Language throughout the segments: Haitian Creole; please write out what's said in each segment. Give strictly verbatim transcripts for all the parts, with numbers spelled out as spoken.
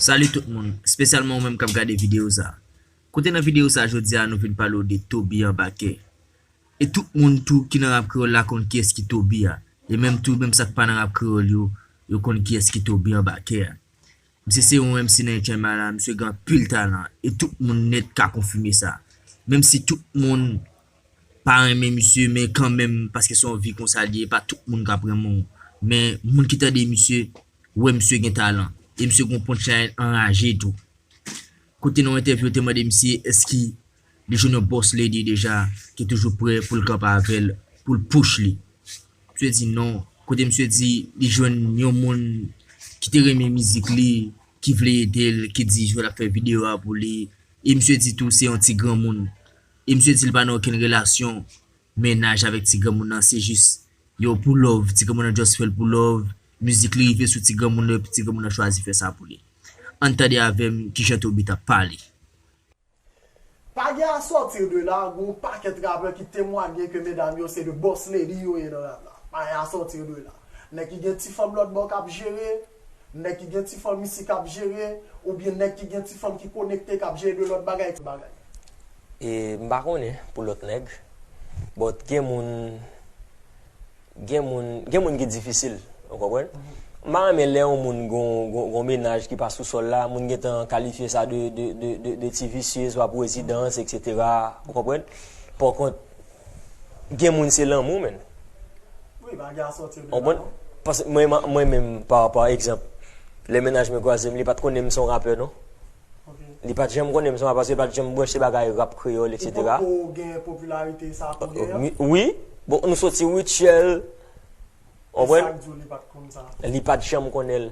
Salut tout moun, espesyalman ou menm k ap gade videyo sa. Kote nan videyo sa jodi a nou vin pale w de Toby Anbakè. E tout moun tou ki nan rap kreyòl la konn kiyès ki Toby a. E menm tou, menm sa k pa nan rap kreyòl yo, yo konn kiyès ki Toby Anbakè a. Misye se yon M C nan H M I la, misye gen anpil talan. E tout moun nèt ka konfime sa. Menm si tout moun pa renmen misye, men kanmenm, paske se yon vi konsa l ye, pa tout moun k ap renmen w. Men moun ki tande misye, wè misye gen talan. E misye gen yon punchline anraje tou. Kote nan yon entèvyou, yo te mande misye èske li jwenn yon boss lady deja ki toujou prè pou l kanpe avè l, pou l push li. Misye di non. Kote misye di li jwenn yon moun ki te renmen mizik li, ki vle ede l, ki di jwenn ap fè videyo a pou li. E misye di tou se yon ti granmoun. E misye di li pa nan okenn relasyon mennaj avèk ti granmoun nan, se jis yo pou love, ti granmoun nan just fè l pou love, mizik li rive sou ti granmoun nan, epi ti granmoun nan chwazi fè sa pou li. Ann tande avè m kijan Toby t ap pale. Pa gen à sortir de là, gen yon pakèt rapè ki temwanye ke medam yo se de boss lady yo ye nan rap la. Pa gen à sortir de là. Nèg ki gen ti fanm lòt bò k ap jere, nèg ki gen ti fanm isi k ap jere, oubyen nèg ki gen ti fanm ki konekte k ap jere de lòt bagay, bagay. E m pa konnen pou lòt nèg, but gen moun gen moun gen moun ki difisil, ou konprann? M pa renmen lè yon moun gon gon gon mennaj ki pa sou sòl la, moun gentan kalifye sa de de de de de ti visye, swa prezidans, et cetera. Ou konprann? Pòkont, gen moun se lanmou, menn. Wi, bagay a sòti de la, non? Paske mwen, mwen menm, pa pa egzanp, lè mennaj mwen kwaze m, li pa t konnen m se yon rapè, non. Li pa t janm konnen m se yon rapè, paske li pa t janm branche bagay rap kreyòl, et cetera. Li poko gen popilarite sa pou gen an? Wi, bon, nou soti Rutshelle, w konprann? Li pa t janm konnen l.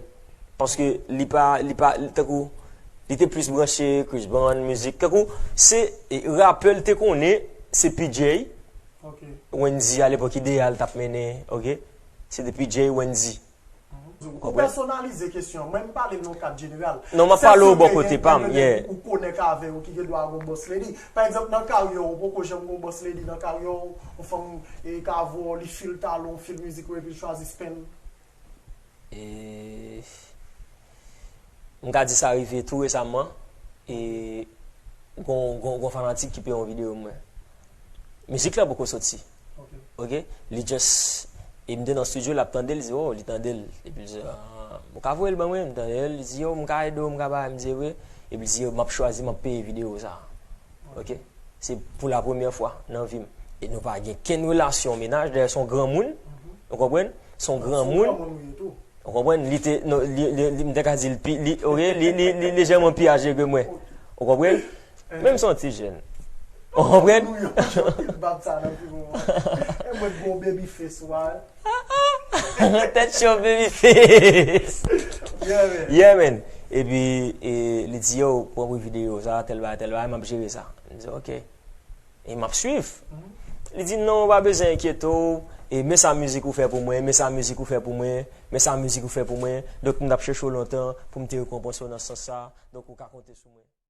Paske li pa, li pa, tankou, li te plis branche Chris Brown, mizik. Tankou, se, rapè l te konnen, se P J, Wendyy alepòk Idéal t ap mennen, oke? Se te P J, Wendyy. Ou pèsonalize kesyon an. Mwen, m pale nan yon kad jeneral. Non, m ap pale w bò kote pa m, yeah. Ou konnen k avè yo ki gen dwa gon boss lady. Pa egzanp, nan karyè w, ou poko janm gon boss lady nan karyè w, yon fanm e ka voye w, li fil talon, fil mizik ou epi l chwazi spend. E, m ka di sa rive tou resaman. E, gon, gon, gon fanatik ki peye yon videyo mwen. Mizik la poko soti. Ok. Li just, e m te nan studio, l ap tande l, li di, oh, li tande l. Epi l di, ah, ou ka voye l ban mwen, m tande l, li di, yo, m ka ede w, m ka bagay, m di, wi. Epi l di, yo, m ap chwazi, m ap peye videyo sa. Ok. Se pou la premyè fwa nan vi m. E nou pa gen kenn relasyon mennaj, dayè se yon granmoun, ou konprann? Se yon granmoun. Ou konprann? Li te, non, li, li, li, m te ka di l pi, li, ok, li, li, li lejèman pi aje ke mwen. Ou konprann? Men m se yon ti jèn. Ou konprann? Ou yo, yo kit bab sa nan pi bon. E mwen bon baby face, wa. Tèt cho baby face. Yeah, man. Yeah, man. Epi, e, li di, yo, pran pou videyo sa, tèl bagay, tèl bagay, m ap jere sa. M di, ok. E m ap swiv. Li di, non, ou pa bezwen enkyete w, e men sa mizik ou fè pou mwen, men sa mizik ou fè pou mwen, men sa mizik ou fè pou mwen. Donk, m t ap chèche w lontan pou m te rekonpanse w nan sans sa. Donk, ou ka konte sou mwen.